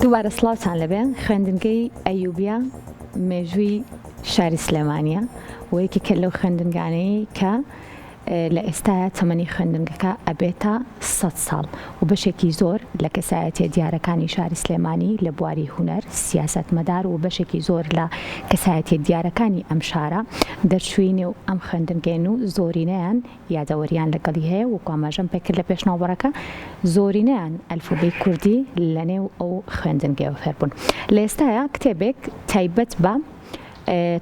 دووبارە سڵاوتان لەبێ خوێندنگەی ئەیوبیە مێژووی شاری سلێمانیە و یەکێکە لەو خوێندنگانەی کە لە ئێستایا تەمەنی خوێندنگەکە ئەبێتە سەد ساڵ و بەشێکی زۆر لە کەسایەتیە دیارەکانی شاری سلێمانی لە بواری هونەر، سیاسەتمەدار و بەشێکی زۆر لە کەسایەتیە دیارەکانی ئەم شارە دەرچووی نێو ئەم خوێندنگەیەن و زۆرینەیان یادەوەریان لەگەڵی هەیە وەکو ئاماژەم پێکرد لە پێشناوبڕەکە زۆرینەیان ئەلفوبێی کوردی لەنێو ئەو خوێندنگەیەوە فێربوون. لە ئێستایا کتێبێک تایبەت بە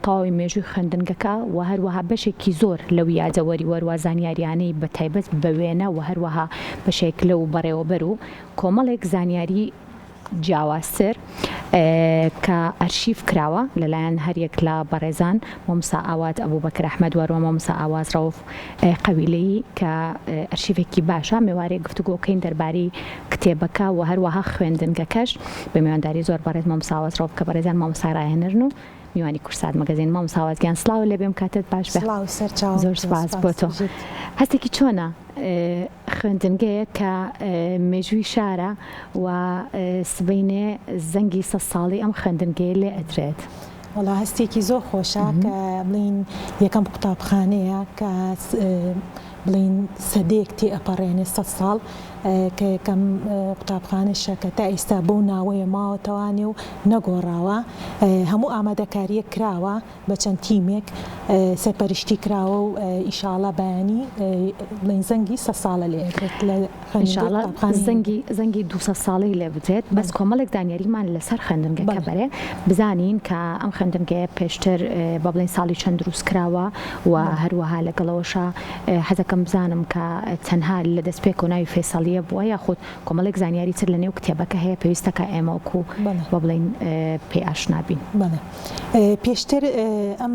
تەواوی مێژووی خوێندنگەکە و هەروەها بەشێکی زۆر لەو یادەوەری وەروا زانیاریانەی بە تایبەت بە وێنە و هەروەها بەشێک لەو بەڕێوەبەر و کۆمەڵێک زانیاری جیاوازتر کە ئەرشیف کراوە لەلایەن هەریەک لە بەڕێزان مامۆستا ئاوات ئەبوبەکر ئەحمەد وەروە مامۆستا ئاواز ڕەوف قەویلەیی کە ئەرشیفێکی باشە مێوارێک گفتوگۆکەین دەربارەی کتێبەکە و هەروەها خوێندنگەکەش بە میوانداری زۆر بەڕێز مامۆستا ئاواز ڕەوف کە بەڕێزیان مامۆستای ڕاهێنەرن و میوانی کوردسات مەگەزین مامۆستا ئاواز گیان سڵاو لێ بێم کاتت باش بێ سڵاو سەرچاوم زۆر سپاس بۆ تۆ هەستێکی چۆنە خوێندنگەیەک کە مێژووی شارە و سبەینێ زەنگی سە ساڵی ئەم خوێندنگەیە لێ ئەدرێت؟ وەڵا هەستێکی زۆر خۆشە کە بڵین یەکەم قوتابخانەیە کە بڵێین سەدەیەک تێئەپەڕێنێ، سەد ساڵ، کە یەکەم قوتابخانەشە کە تا ئیستا بەو ناوەیە ماوەتەوانێ و نەگۆڕاوە. هەموو ئامادەکارییەک کراوە بە چەند تیمێک سەرپەرشتی کراوە و ئیشاڵا بەیانی بڵێین زەنگی سەد ساڵە لێ ئەدرێت لە خوێندنگەی ئیشاڵا قوتابخانەی زەنگی زەنگی 200 ساڵەی لێ بدرێت بەس بەڵێ. کۆمەڵێک زانیاریمان لەسەر خوێندنگەکە بەڵێ. بەرێ بزانین کە ئەم خوێندنگەیە پێشتر با بڵێین ساڵی چەند دروست کراوە و هەروەها لەگەڵەوەشا حەزەکەم بزانم کە تەنها لە دەستپێکەوە ناوی فەیسەڵیە بووە یاخود کۆمەڵێک زانیاری تر لە نێو کتێبەکە هەیە پێویستە کە ئێمە وەکو با بڵێین پێی ئاشنا بین. بەڵێ پێشتر ئەم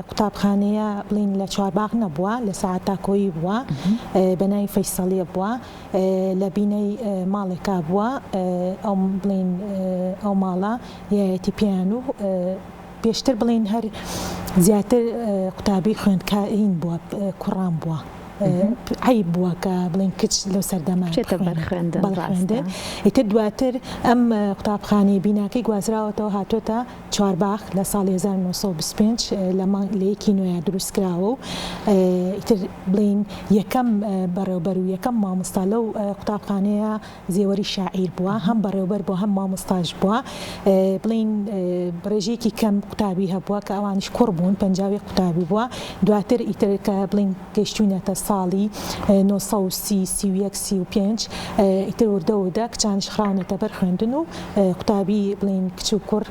قوتابخانەیە بڵێین لە چوارباغ نەبووە لە سەعاتاکۆیی بووە بە ناوی فەیسەڵیە بووە لە بینای ماڵێکا بووە ئەو بڵێین ئەو ماڵە یایەتی پێیان و پێشتر بڵێین هەر زیاتر قوتابی خوێندکارین بووە کوڕان بووە عیب بووە کە بڵێن کچ لەو سەردەمە بچێتە بەر خوێندن خوێندن ئیتر دواتر ئەم قوتابخانەی بیناکەی گوازراوەتەوە هاتۆتە چوارباخ لە ساڵی 1925 لە مانگ لە یەکی نوێیا دروست کراوە و ئیتر بڵێین یەکەم بەڕێوبەر و یەکەم مامۆستا لەو قوتابخانەیە زێوەری شاعیر بووە، هەم بەڕێوبەر بووە هەم مامۆستاش بووە، بڵێین ڕێژەیەکی کەم قوتابی هەبووە کە ئەوانیش کوڕ بوون، 51 قوتابی بووە، دواتر ئیتر کە بڵێین گەیشتووینەتە ساڵی 930، 31، 35 ئیتر وردە وردە کچانیش خراونەتە بەر خوێندن و قوتابی بڵێین کچ و کوڕ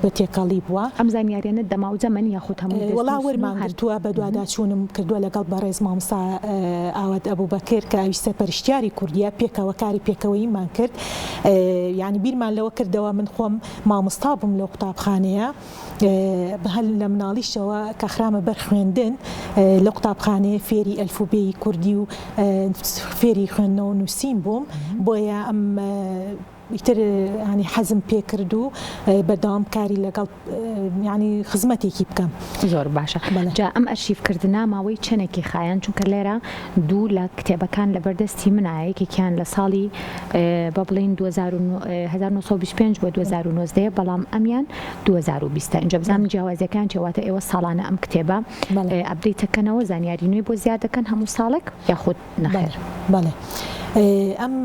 بە تێکەڵی بووە. ئەم زانیاریانە دەماودەمن یاخود هەمووی دەستنووسن و وەڵا هەن؟ وەرمان گرتووە، بەدواداچوونم کردووە لەگەڵ بەڕێز مامۆستا ئاوات ئەبوبەکر کە ئەویش سەرپەرشتیاری کوردییە، پێکەوە کاری پێکەوەییمان کرد، یانی بیرمان لەوە کردەوە من خۆم مامۆستا بووم لەو قوتابخانەیە، هەر لە مناڵیشەوە کە خرامە بەر خوێندن لەو قوتابخانەیە فێری ئەلفوبێی کوردی و فێری خوێندنەوە و نووسین بووم، بۆیە ئەم. ئیتر یانی حەزم پێ کرد و بەردەوام کاری لەگەڵ یانی خزمەتێکی بکەم. زۆر باشە جا ئەم ئەرشیف کردنە ماوەی چەنێکی خایاند چونکە لێرە دوو لە کتێبەکان لەبەر دەستی منە یەکێکیان لە ساڵی با بڵێین 1925 بۆ 2019 بەڵام ئەمیان 2020 ئینجا بزانم جیاوازیەکان چیە واتە ئێوە ساڵانە ئەم کتێبە update ئەکەنەوە زانیاری نوێی بۆ زیاد دەکەن هەموو ساڵێک یاخود نەخێر. بەڵێ ئەم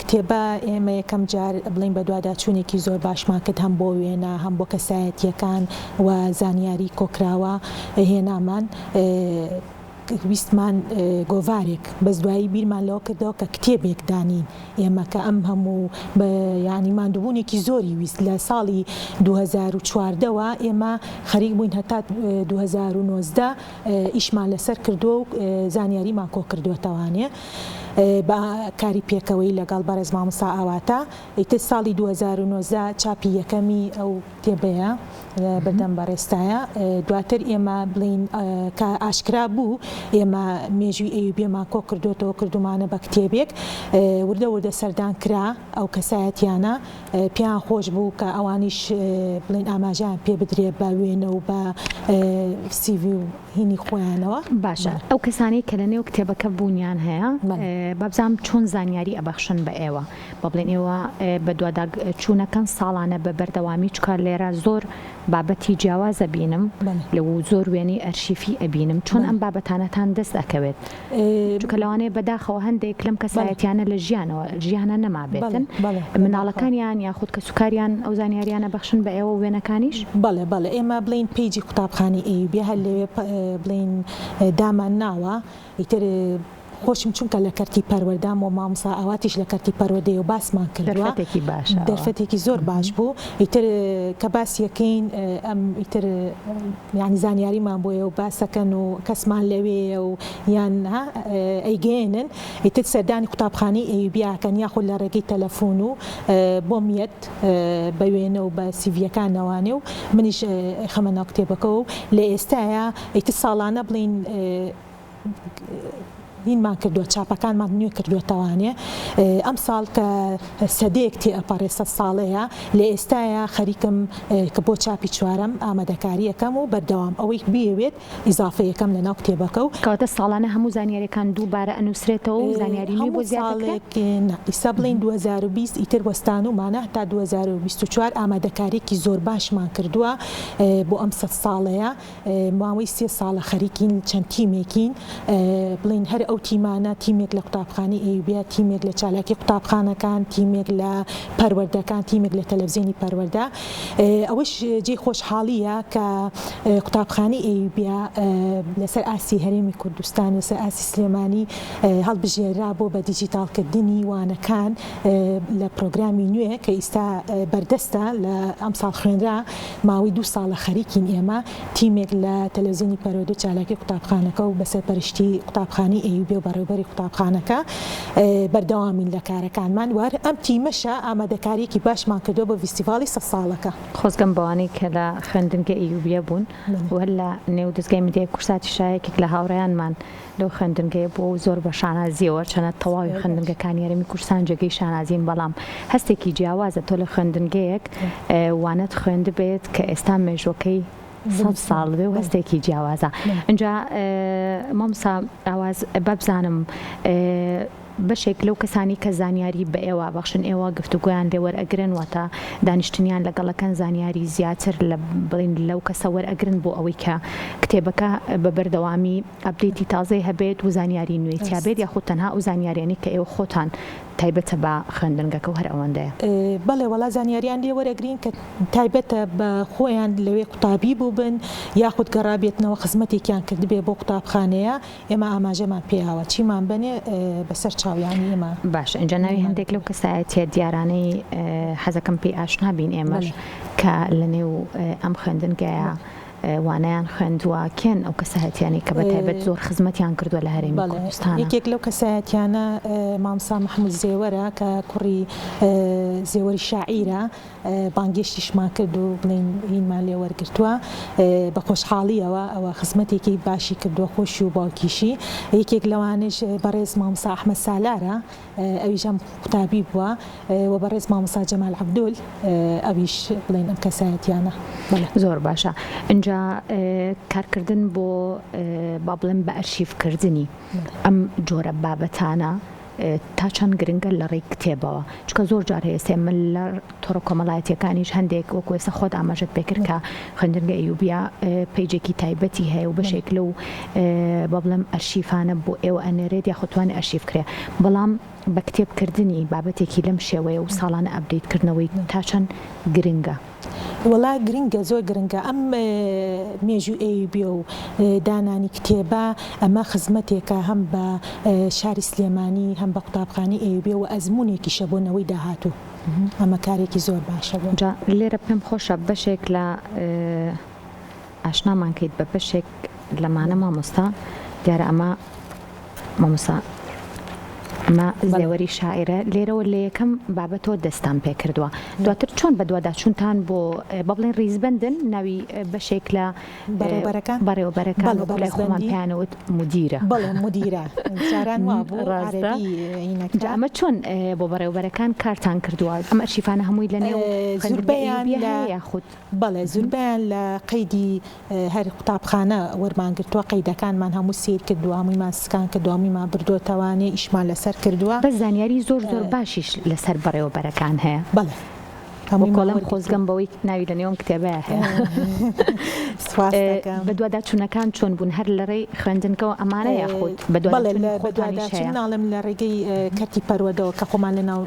کتێبە ئێمە یەکەم جار بڵێین بەدواداچوونێکی زۆر باشمان کرد هەم بۆ وێنە هەم بۆ کەسایەتییەکان و زانیاری کۆکراوە هێنامان ویستمان گۆڤارێک بەس دوایی بیرمان لەوە کردەوە کە کتێبێک دانین ئێمە کە ئەم هەموو یانی ماندووبوونێکی زۆری ویست لە ساڵی 2014 وە ئێمە خەریک بووین هەتا 2019 ئیشمان لەسەر کردووە و زانیاریمان کۆکردووەتەوانێ بە کاری پێکەوەیی لەگەڵ بەڕێز مامۆستا ئاواتە ئیتر ساڵی 2019 چاپی یەکەمی ئەو. کتێبەیە لە بەردەم بەڕێزتایە دواتر ئێمە بڵێین کە ئاشکرا بوو ئێمە مێژووی ئەیوبیەمان کۆ کردوێتەوە کردومانە بە کتێبێک وردە وردە سەردان کرا ئەو کەسایەتیانە پێیان خۆش بوو کە ئەوانیش بڵێن ئاماژەیان پێ بدرێ بە وێنە و بە سیڤی و هینی خۆیانەوە. باشە ئەو کەسانەی کە لە نێو کتێبەکە بوونیان هەیە بابزانم چۆن زانیاری ئەبەخشن بە ئێوە؟ با بڵێین ئێوە بەدواداچوونەکەن ساڵانە بە بەردەوامی چونکە لێرە زۆر بابەتی جیاواز ئەبینم لەو زۆر وێنەی ئەرشیفی ئەبینم چۆن ئەم بابەتانەتان دەست ئەکەوێت چونکە لەوانەیە بەداخەوە هەندێک لەم کەسایەتیانە لە ژیانەوە ژیانە نەمابێتن منداڵەکانیان یاخود کەسوکاریان ئەو زانیاریانە بەخشن بە ئێوە وێنەکانیش؟ بەڵێ بەڵێ ئێمە بڵێین پەیجی قوتابخانەی ئەیوبیە هەر لەوێ بڵێین دامان ناوە ئیتر خۆشم چونکە لە کەرتی پەروەردام و مامۆستا ئاواتیش لە کەرتی پەروەردەیە و باسمان کردووە. دەرفەتێکی باشە ئەوە. دەرفەتێکی زۆر باش بوو. ئیتر کە باسی ئەکەین ئەم ئیتر یانی زانیاریمان بۆیە و باسەکەن و کەسمان لەوێیە و یان ها ئەیگەیەنن ئیتر سەردانی قوتابخانەی ئەیوبیا ئەکەن یاخود لە ڕێگەی تەلەفۆن و بۆم یەت بە وێنە و بە سیڤییەکانەوانێ و منیش ئەیخەمە ناو کتێبەکەوە و لە ئێستایا ئیتر ساڵانە بڵێین هینمان کردووە چاپەکانمان نوێ کردووەتەوانێ ئەمساڵ کە سەدەیەک تێئەپەڕێ سەد ساڵەیە لە ئێستایا خەریکم کە بۆ چاپی چوارەم ئامادەکاریەکەم و بەردەوام ئەوەی بیەوێت ئیزافەیەکەم لەناو کتێبەکە و. کەواتە ساڵانە هەموو زانیاریەکان دووبارە ئەنووسرێتەوە و زانیاری نوێی بۆ هەموو زیاد دەکرێ؟ ساڵێک نا ئیستا بڵێین 2020 ئیتر وەستانوومانە هەتا 2024 ئامادەکاریەکی زۆر باشمان کردووە بۆ ئەم سەد ساڵەیە ماوەی سێ ساڵە خەریکین چەند تیمێکین بڵێین هەر ئەو تیمانە تیمێک لە قوتابخانەی ئەیوبیە تیمێک لە چالاکی قوتابخانەکان تیمێک لە پەروەردەکان تیمێک لە تەلەفزیۆنی پەروەردە ئەوەش جێی خۆشحاڵیە کە قوتابخانەی ئەیوبیە لەسەر ئاستی هەرێمی کوردستان لەسەر ئاستی سلێمانی هەڵبژێرا بۆ بە دیجیتاڵکردنی وانەکان لە پرۆگرامی نوێ کە ئیستا بەردەستە لە ئەمساڵ خوێنرا ماوەی دوو ساڵە خەریکین ئێمە تیمێک لە تەلەڤزیۆنی پەروەردە و چالاکی قوتابخانەکە و بە سەرپەرشتی قوتابخانەی ئەیوبێ و بەڕێوبەری قوتابخانەکە بەردەوامین لە کارەکانمان و هەر ئەم تیمەشە ئامادەکارییەکی باشمان کردووە بۆ ڤیستیڤاڵی سەد ساڵەکە. خۆزگەم بەوانەی کە لە خوێندنگە ئەیوبیە بوون و هەر لە نێو دەزگای میدیای کوردساتیشا یەکێک لە هاوڕێیانمان لەو خوێندنگەیە بووە و زۆر بە شانازییەوە چەنە تەواوی خوێندنگەکانی هەرێمی کوردستان جێگەی شانازین بەڵام هەستێکی جیاوازە تۆ لە خوێندنگەیەک وانەت خوێندبێت کە ئێستا مێژوەکەی سەد ساڵ بێ و هەستێکی جیاوازە ئینجا مامۆستا ئاواز بابزانم بەشێک لەو کەسانی کە زانیاری بە ئێوە بەخشن ئێوە گفتوگۆیان لێ وەرئەگرن واتە دانیشتنیان لەگەڵەکەن زانیاری زیاتر لە بڵین لەو کەسە وەرئەگرن بۆ ئەوەی کە کتێبەکە بە بەردەوامی update ی تازەی هەبێت و زانیاری نوێی تیا بێت یاخود تەنها ئەو زانیاریانەی کە ئێوە خۆتان تایبەتە بە خوێندنگەکە و هەر ئەوەندەیە؟ بەڵێ وەڵا زانیاریان لێ وەرەگرین کە تایبەتە بە خۆیان لەوێ قوتابی بووبن یاخود گەڕابێتنەوە خزمەتێکیان کردبێ بۆ قوتابخانەیە ئێمە ئاماژەمان پێیاوە چیمان بەنێ بەسەر چاو یانی ئێمە. باشە ئینجا ناوی هەندێک لەو کەسایەتیە دیارانەی حەزەکەم پێی ئاشنا بین ئێمەش کە لەنێو ئەم خوێندنگەیە وانەیان خوێندووە، کێن ئەو کەسایەتیانەی کە بە تایبەت زۆر خزمەتیان کردووە لە هەرێمی بەڵێ کوردستانا؟ یەکێک لەو کەسایەتیانە مامۆستا مەحمود زێوەرە کە کوڕی زێوەری شاعیرە، بانگێشتیشمان کرد و بڵێین هینمان لێ وەرگرتووە بە خۆشحاڵییەوە ئەوە خزمەتێکی باشی کردووە خۆشی و باوکیشی، یەکێک لەوانەش بەڕێز مامۆستا ئەحمەد سالارە ئەویش هەم قوتابی بووە و بەڕێز مامۆستا جەمال عەبدول ئەویش بڵێین ئەم کەسایەتیانە. بەڵێ. زۆر باشە ئینجا کارکردن بۆ با بڵێم بە ئەرشیف کردنی ئەم جۆرە بابەتانە تا چەند گرنگە لە ڕێی کتێبەوە چونکە زۆر جار هەیە ئێستا من لە تۆڕە کۆمەڵایەتیەکانیش هەندێک وەکو ئێستا خۆت ئاماژەت پێکرد کە خوێندنگە ئەیوبیە پەیجێکی تایبەتی هەیە و بەشێک لەو با بڵێم ئەرشیفانە بۆ ئێوە ئەنێرێت یاخود توانێ ئەرشیف کرێ بەڵام بە کتێب کردنی بابەتێکی لەم شێوەیە و ساڵانە update کردنەوەی تا چەند گرنگە؟ وەڵا گرنگە زۆر گرنگە ئەم مێژوو ئەیوبیە و دانانی کتێبە ئەمە خزمەتێکە هەم بە شاری سلێمانی هەم بە قوتابخانەی ئەیوبیە و ئەزموونێکیشە بۆ نەوەی داهاتوو. ئەمە کارێکی زۆر باشە بۆ. جا لێرە پێم خۆشە بەشێک لە ئاشنامان کەیت بە بەشێک لەمانە مامۆستا دیارە ئەمە مامۆستا. ئەمە زێوەری شاعیرە، لێرەوە لە یەکەم بابەتەوە دەستتان پێکردووە، دواتر چۆن بەدواداچوونتان بۆ با بڵێین ڕیزبەندن ناوی بەشێک لە بەڕێوەبەرەکان بەڕێوەبەرەکان بەڵێ وەکو لای خۆمان بەڕیزبەندی پێیان وت مودیرە. بەڵێ مودیرە جاران وابوو ڕاستە عەرەبی جا هینەکرا. ئەمە چۆن بۆ بەڕێوەبەرەکان کارتان کردووە؟ ئەم ئەرشیفانە هەمووی لەنێو خوێندنگە زوربەیان ئەیوبیە لە هەیە یاخود؟ بەڵێ زوربەیان لە قەیدی هەر قوتابخانە وەرمان گرتووە قەیدەکانمان هەموو سەیر کردووە هەموویمان سکان کردووە هەموویمان بردۆتەوانێ ئیشمان لەسەر کردووە. بەس زانیاری زۆر زۆر باشیش لەسەر بەڕێوەبەرەکان هەیە. بەڵێ هەموویمان وەکۆڵێم وەرگرتووە. خۆزگەم بەوەی ناوی لە نێو ئەم کتێبەیا هەیە. سوپاست دەکەم. بەدواداچوونەکان چۆن بوون هەر لە ڕێی خوێندنگەوە ئەمانە یاخود بەڵێ بەدواداچوونی لە خۆتانیش بەدواداچوون هەیە؟ ناڵێم لە ڕێگەی کەرتی پەروەردەوە کە خۆمان لە ناو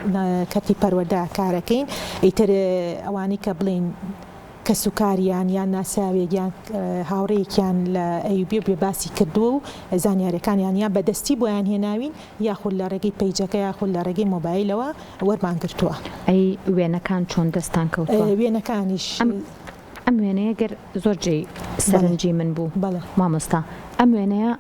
کەرتی پەروەردە کارەکەین ئیتر ئەوانەی کە بڵێین کەسوکاریان یان ناسیاوێک یان هاوڕێیەکیان لە ئەیوبیە بێ باسی کردووە و زانیاریەکانیان یان بە دەستی بۆیان هێناوین یاخود لە ڕێگەی پەیجەکە یاخود لە ڕێگەی مۆبایلەوە وەرمان گرتووە. ئەی وێنەکان چۆن دەستتان کەوتووە؟ وێنەکانیش. ئەم ئەم وێنەیە گەر زۆر جێی سەرنجی من بوو مامۆستا ئەم وێنەیە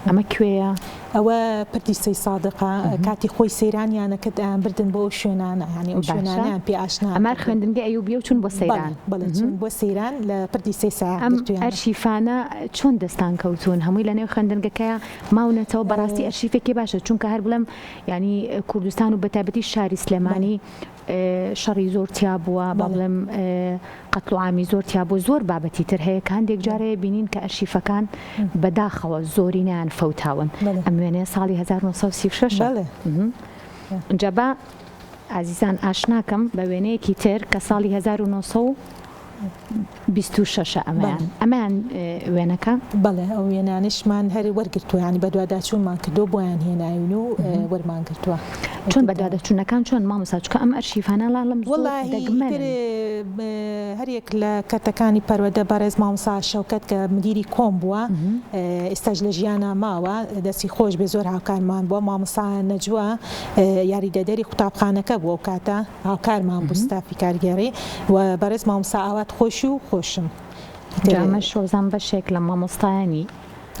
ئەمە کوێیە؟ ئەوە پردی سەی سادقە کاتی خۆی سەیرانیان ئەکرد ئەیان بردن بۆ ئەو شوێنانە یانی ئەو شوێنانەیان پێ ئاشنا ئەمە خوێندنگەی ئەیوبیە و چوون بۆ سەیران. بەڵێ چوون بۆ سەیران لە پردی سەی سایق ئەم گرتوویانە. ئەرشیفانە چۆن دەستان کەوتوون؟ هەمووی لەنێو خوێندنگەکەیا ماونەتەوە؟ بەڕاستی ئەرشیفێکی باشە چونکە هەر بڵێم یانی کوردستان و بەتایبەتی شاری سلێمانی شەڕی زۆر تیا بووە با بڵێم قەتڵ و عامی زۆر تیا بووە زۆر بابەتی تر هەیە کە هەندێک جار هەیە بینین کە ئەرشیفەکان بەداخەوە زۆرینەیان فەوتاون ئەم وێنەیە ساڵی 1936 جا با ئازیزان ئاشناکەم بە وێنەیەکی تر کە ساڵی 1900 26 ئەمەیان ئەمەیان وێنەکە؟ بەڵێ ئەو وێنانەشمان هەر وەرگرتووە یانی بەدواداچوونمان کردووە بۆیان هێناوین و وەرمان گرتووە. چۆن بەدواداچوونەکان چۆن مامۆستا چونکە ئەم ئەرشیفانە لاڵم زۆر دەگمەنن. وەڵاهی ئیتر هەریەک لە کەرتەکانی پەروەردە بەڕێز مامۆستا شەوکەت کە مدیری کۆم بووە ئێستاش لە ژیانا ماوە دەستی خۆش بێ زۆر هاوکارمان بووە مامۆستا نەجوا یاریدەدەری قوتابخانەکە بووە ئەو کاتە هاوکارمان بوو ستافی کارگێڕی و بەڕێز مامۆستا ئاوات خۆشی و خۆشم. جا ئەمەش وەبزانم بەشێک لە مامۆستایانی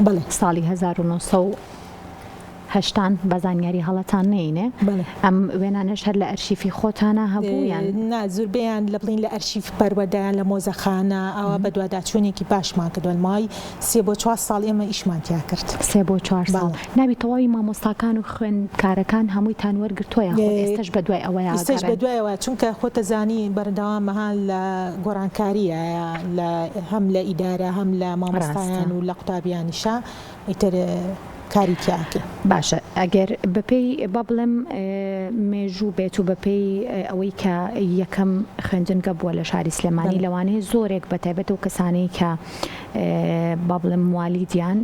بەڵێ. ساڵی 1980 بە زانیاری هەڵەتان نەینێ بەڵێ. ئەم وێنانەش هەر لە ئەرشیفی خۆتانا هەبوو یان؟ نا زوربەیان لە بڵێین لە ئەرشیف پەروەردە یان لە مۆزەخانە ئاوا بەدواداچوونێکی باشمان کردووە لە ماوەی سێ بۆ چوار ساڵ ئێمە ئیشمان تیا کرد. سێ بۆ چوار ساڵ. بەڵێ. ناوی تەواوی مامۆستاکان و خوێندکارەکان هەموویتان وەرگرتووە یاخود ئێستەش بەدوای ئەوەیا ئیستەش ئەگەڕێن؟ بەدوای ئەوە چونکە خۆتەزانی بەردەوام ها لە گۆڕانکاریایە لە هەم لە ئیدارە هەم لە ڕاستە. مامۆستایان و لە قوتابیانیشا ئیتر کاری تیا ئەکەین. باشە ئەگەر بەپێی با بڵێم مێژوو بێت و بەپێی ئەوەی کە یەکەم خوێندنگە بووە لە شاری سلێمانی بەڵێ. لەوانەیە زۆرێک بەتایبەت ئەو کەسانەی کە با بڵێم موالیدیان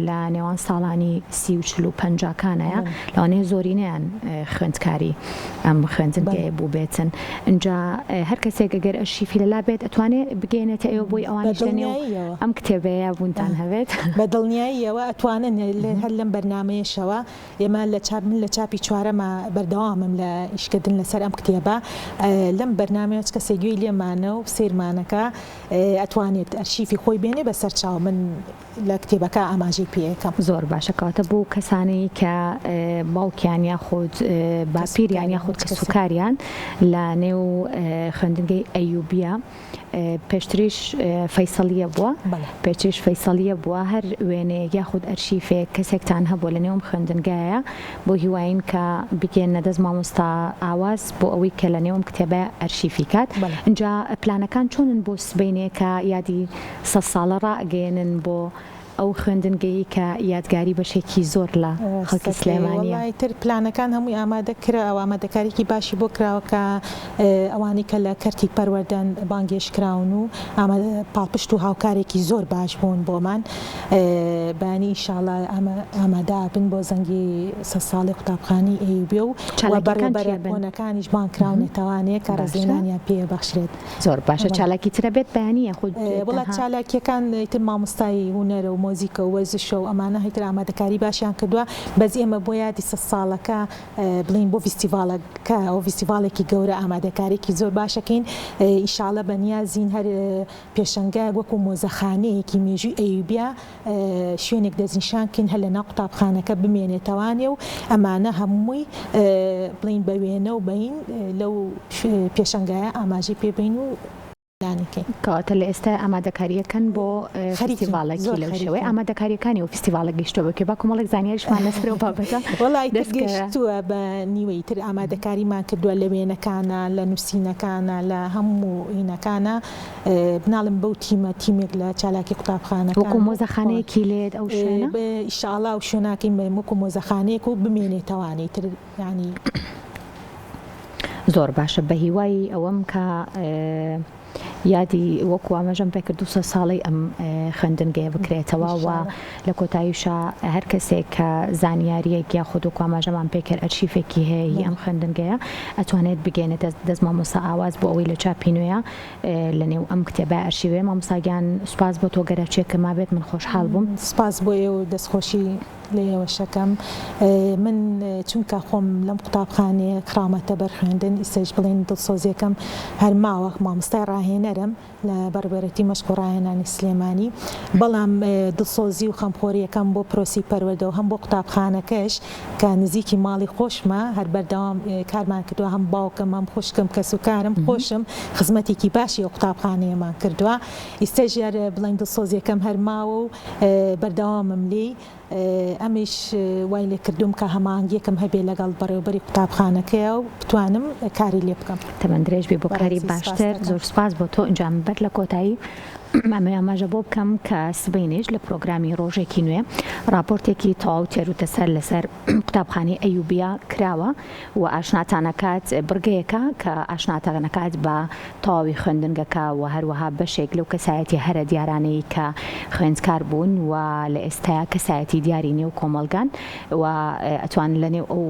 لە نێوان ساڵانی سی و چل و پەنجاکانەیە لەوانەیە زۆرینەیان خوێندکاری ئەم خوێندنگەیە بووبێتن ئینجا هەر کەسێک ئەگەر ئەرشیفی لەلا بێت ئەتوانێ بگەیەنێتە ئێوە بۆی ئەوانیش لەنێو ئەم کتێبەیە بوونتان هەبێت. بە دڵنیاییەوە ئەتوانن هەر لەم بەرنامەیەشەوە ئێمە لە چاپ من لە چاپی چوارەما بەردەوامم لە ئیشکردن لەسەر ئەم کتێبە لەم بەرنامەیە چ کەسێک گوێی لێمانە و سەیرمانەکا ئەتوانێت ئەرشیفی خۆی بێنێ بەسەر چاو من لە کتێبەکە ئاماژەی پێ ئەکەم. زۆر باشە کەواتە بۆ کەسانەی کە باوکیان یاخود باپیریان یاخود کەسوکاریان لە نێو خوێندنگەی ئەیوبیە پێشتریش فەیسەڵیە بووە پێشتریش فەیسەڵیە بووە هەر وێنەیەک یاخود ئەرشیفێک کەسێکتان هەبووە لە نێوم خوێندنگایە بۆ هیواین کە بگەێنە دەست مامۆستا ئاواز بۆ ئەوەی کە لە نێوم کتێبە ئەرشیفی کات ئینجا پلانەکان چۆنن بۆ سبەینێ کە یادی سەد ساڵە ڕائەگەیەنن بۆ ئەو خوێندنگەیەی کە یادگاری بەشێکی زۆر لە خەڵکی ڕاستەکەی سلێمانییە؟ وەڵا ئیتر پلانەکان هەمووی ئامادە کراوە ئامادەکاریی باشی بۆ کراوە کە ئەوانەی کە لە کەرتی پەروەردەن بانگهێشت کراون و ئامادە پاڵپشت و هاوکارێکی زۆر باش بوون بۆمان بەیانی ئیشاڵا ئامادە ئەبن بۆ زەنگی سەد ساڵەی قوتابخانەی ئەیوبیە و چالاکیەکان بەڕێوەبەرە چیە بن؟ کۆنەکانیش بانگ کراونەتەوانێ کە باشە. ڕێزلێنانیان پێ بەخشرێت. زۆر باشە چالاکی ترە بێت بەیانی یاخود وەڵا تەنها؟ چالاکیەکان ئیتر مامۆستای هونەرە و. مۆزیکە و وەرزشە و ئەمانە هیتر ئامادەکاری باشیان کردووە بەس ئێمە بۆ یادی سە ساڵەکە بڵێین بۆ ڤیستیڤاڵەکە ئەوە ڤیستیڤاڵێکی گەورە ئامادەکاریەکی زۆر باشەکەین ئیشاڵە بەنیازین هەر پێشەنگایەک وەکو مۆزەخانەیەکی مێژووی ئەیوبیا شوێنێک دەستنیشان کەین هەر لەناو قوتابخانەکە بمێنێتەوانێ و ئەمانە هەمووی بڵێین بە وێنە و بەین لەو پێشەنگایە ئاماژەی پێ بەین و دانی کەین. کەواتە لە ئێستای ئامادەکارییەکەن بۆ خەریکین فیستیڤاڵێکی زۆر لەو شێوەیە خەریکین. ئامادەکارییەکانی ئەو فیستیڤاڵە گەیشتووە بە کوێ؟ با کۆمەڵێک زانیاریشمان لەسەر ئەو بابەتە وەڵا ئیتر دەست کەوێ. گەیشتووە بە نیوەی تر ئامادەکاریمان کردووە لە وێنەکانا لە نووسینەکانا لە هەموو هینەکانا بناڵم بەو تیمە تیمێک لە چالاکی قوتابخانەکان وەکوو و مۆزەخانەیەکی لێت ئەو شوێنە؟ ئیشاڵا ئەو شوێناکەین بە وەکوو مۆزەخانەیەک و بمێنێتەوانێ ئیتر یانی. زۆر باشە بەهیوای ئەوەم کە یادی وەکو ئاماژەم پێکرد 200 ساڵەی ئەم خوێندنگەیە بکرێتەوە و لە کۆتاییشا هەر کەسێک کە زانیاریەک یاخود وەکو ئاماژەمان پێکرد ئەرشیفێکی هەیە هی ئەم خوێندنگەیە ئەتوانێت بگەێنێت دەست مامۆستا ئاواز بۆ ئەوەی لە چاپی نوێیە لە نێو ئەم کتێبە ئەرشیوێ مامۆستا گیان سوپاس بۆ تۆ گەرەچێکە مابێت من خۆشحاڵ بووم. سوپاس بۆ ئێوە و دەستخۆشی لە ئێوەشەکەم من چونکە خۆم لەم قوتابخانەیە خراومەتە بەر خوێندن ئیستەش بڵێن دڵسۆزیەکەم هەر ماوە مامۆستای ڕاهێنەرم لە بەڕێوەبەرێتی مەشق و ڕاهێنانی سلێمانی بەڵام دڵسۆزی و خەمخۆریەکەم بۆ پرۆسی پەروەردە و هەم بۆ قوتابخانەکەش کە نزیکی ماڵی خۆشمە هەر بەردەوام کارمان کردووە هەم باوکم هەم خوشکم کەسوکارم خۆشم خزمەتێکی باشی ئەو قوتابخانەیەمان کردووە ئیستەش هەر بڵێن دڵسۆزیەکەم هەر ماوە و بەردەوامم لێی، ئەمەیش وای لێ کردووم کە هەماهەنگییەکم هەبێ لەگەڵ بەڕێوەبەری قوتابخانەکەیا و بتوانم کاری لێ بکەم. تەمەن درێژ بی بۆ کاری بەڕێزی سپاست باشتر. دەکەم. زۆر سوپاس بۆ تۆ. ئینجا من بەر لە کۆتایی ئەمەوێ ئاماژە بۆ بکەم کە سبەینێش لە پرۆگرامی ڕۆژێکی نوێ ڕاپۆرتێکی تەواو تێروتەسەر لەسەر قوتابخانەی ئەیوبیە کراوە و ئاشناتان ئەکات بڕگەیەکە کە ئاشناتان ئەکات بە تەواوی خوێندنگەکە و هەروەها بەشێک لەو کەسایەتیە هەرە دیارانەی کە خوێندکار بوون و لە ئێستایا کەسایەتی دیاری نێو کۆمەڵگان و ئەتوانن لە نێو ئەو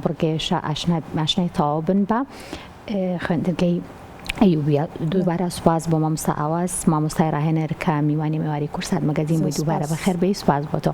بڕگەیەشا ئاشنا ئاشنای تەواو بن بە خوێندنگەی ئەیوبیە. دووبارە سوپاس بۆ مامۆستا ئاواز مامۆستای ڕاهێنەر کە میوانی مێواری کورسات مەگەزین بووی دووبارە بەخێر بێی سوپاس بۆ تۆ.